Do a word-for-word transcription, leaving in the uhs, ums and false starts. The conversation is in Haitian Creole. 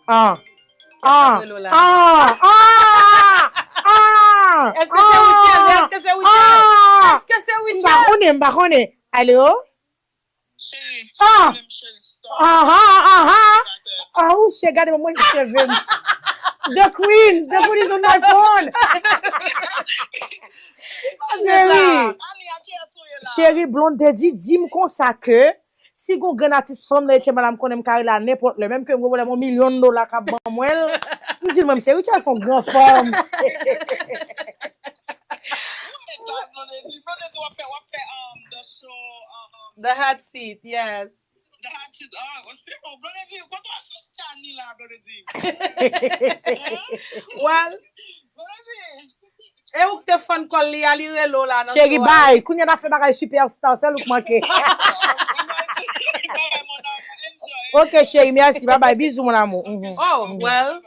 Ah. Ah. Ah. Ah. Ah. Èske se Rutshelle? Èske se Rutshelle? Ah. Èske se Rutshelle? M pa konnen, m pa konnen. Alo? Cheri, ah! Aha, aha. Ah, ou se gade mwen cheve m. The queen, the queen is on my phone. Cheri, cheri Blondedy di m konsa ke si gon grenn atis fanm nan etye malam konnen m ka rele a nenpòt lè, menm ke m gen pwoblèm yon milyon dola k ap ban mwen l. M di l menm se Richard se yon gran fanm. The hot seat, yes. The hot seat. Ah, se bon. Blondedy, kote w al chèche Annie la, Blondedy? Well, e ou k te fann kòl li a, li rele w la nan show a. Cheri, bay, kounye a n ap fè bagay superstar, sèl ou k manke. Ok, cheri, mèsi, babay, bizou, mon amour. Oh, well.